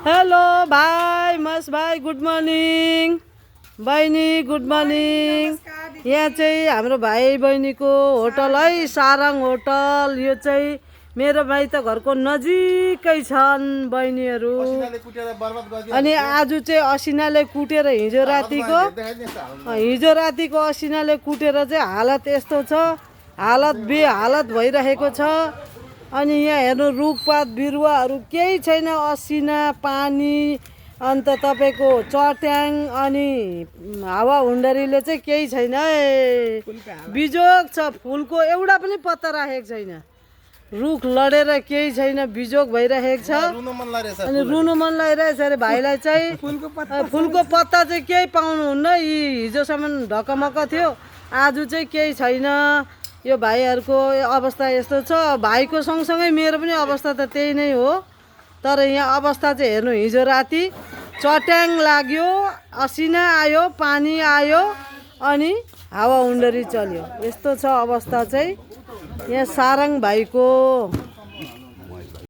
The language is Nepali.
हेलो भाइ मस भाइ गुड मर्निङ बहिनी गुड मर्निङ। यहाँ चाहिँ हाम्रो भाइ बहिनीको होटल है सारङ होटल। यो चाहिँ मेरो माइत घरको नजिकै छन् बहिनीहरू। अनि आज चाहिँ असिनाले कुटेर हिजो रातिको असिनाले कुटेर चाहिँ हालत यस्तो छ, हालत बेहालत भइरहेको छ। अनि यहाँ हेर्नु रुखपात बिरुवाहरू केही छैन, असिना पानी अन्त तपाईँको चट्याङ अनि हावाहुन्डरीले चाहिँ केही छैन है। बिजोग छ, फुलको एउटा पनि पत्ता राखेको छैन, रुख लडेर केही छैन, बिजोग भइरहेको छ। अनि रुनु मन लागिरहेछ अरे भाइलाई चाहिँ। फुलको पत्ता चाहिँ केही पाउनुहुन्न, यी हिजोसम्म ढकमक्क थियो, आज चाहिँ केही छैन। यो भाइहरूको अवस्था यस्तो छ। भाइको सँगसँगै मेरो पनि अवस्था त त्यही नै हो। तर यहाँ अवस्था चाहिँ हेर्नु, हिजो राति चट्याङ लाग्यो, असिना आयो, पानी आयो अनि हावाहुन्डरी चल्यो, यस्तो छ अवस्था चाहिँ यहाँ सारङ भाइको।